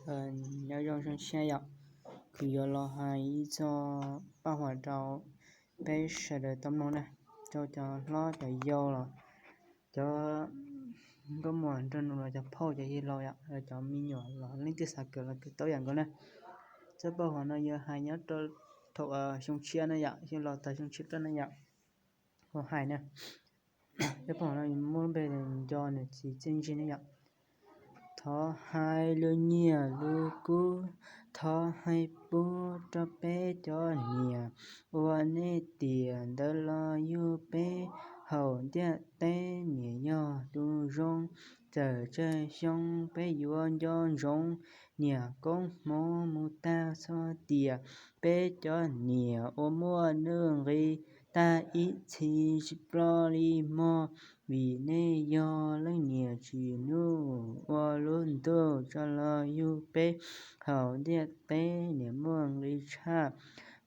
Nyob zoo xyoo tshiab yom, kuv yuav los hais ib txog paj huam rau peb sawv daws tau mloog na, rau cov hlob cov yau los cov nkauj muam nraug nus los cov phauj cov yawg laus yom, cov me nyuam los leej twg xav kawm los kawm tau ib yam nkaus na. Txoj paj huam no yuav hais nyob rau thaum xyoo tshiab na yom, xyoo los tag xyoo tshiab rau na yom, kuv hais na. Txoj paj huam no muaj lub npe nco nws txiv txiaj ntsig ne yom. Thov hais lub nyiaj lub kub, thov hais pub rau peb cov niam, ua nej tiam ntawd los yug peb haum ntiaj teb niam yog tus zoo. Txawm tsawg xyoo peb yuav nco ntsoov niam koob hmoov mus tag txog tiam, peb cov niam ua muaj nuj nqis tag ib txhis tsis ploj li mog, vim nej yog leej niam tsim nuj ua lub ntuj tso los yug peb haum ntiaj teb niam muaj nqis tshaj.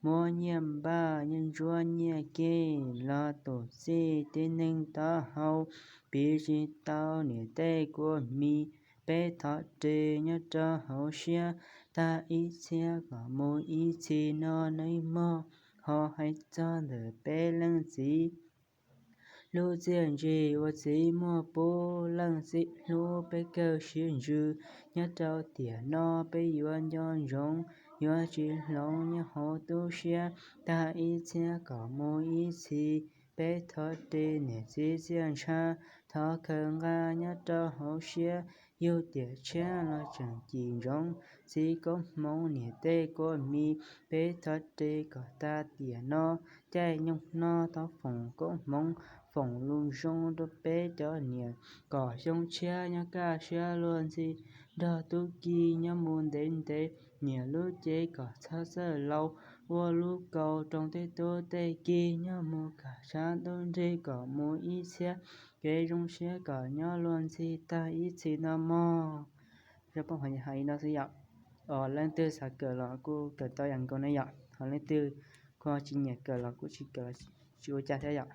Muab nyiaj npaj nyiaj ntsuab nyiaj kej los tus txij tib neeg taub hau, piv tsis tau niam tej kua mis, peb thov res nyob rau hauv siab, tag ib txhiab kom mus ib txhis no nawb mog, ho hais txog ntawm peb leej txiv lub txiaj ntsig ua txiv muaj pub, leej txiv hlub peb kawg siab ntsws, nyob rau tiam no peb yuav nco ntsoov, yuav tsis hloov nyob hauv tu siab, tag ib txhiab kom mus ib txhis, peb thov res niam txiv txiaj ntsha, thov khaws nqa nyob rau hauv siab, yug tiam tshiab los tseem cim ntsoov, txiv koob hmoov niam tej kua mis, peb thov res kom tag tiam no, caij nyoog no thov foom koob hmoov, foom lus zoo rau peb cov niam, kom xyoo tshiab nyob kaj siab luag ntxhi, nrog tub ki nyob mus ntev ntev, niam lub cev kom txhob txawj laus, ua lub kaus roos tej tub tej ki, nyob mus kam sab ntuj nrig kom mus ib txhiab, kev zoo siab kom nyob luag ntxhi tag ib txhis no mog. Zaj paj huam hais li no xwb yom. Leej twg xav kawm los kuj kawm tau ib yam nkaus ne yom, ho leej twg kuj tsis nyiam kawm los kuj tsis kawm, tsis ua cas thiab yom.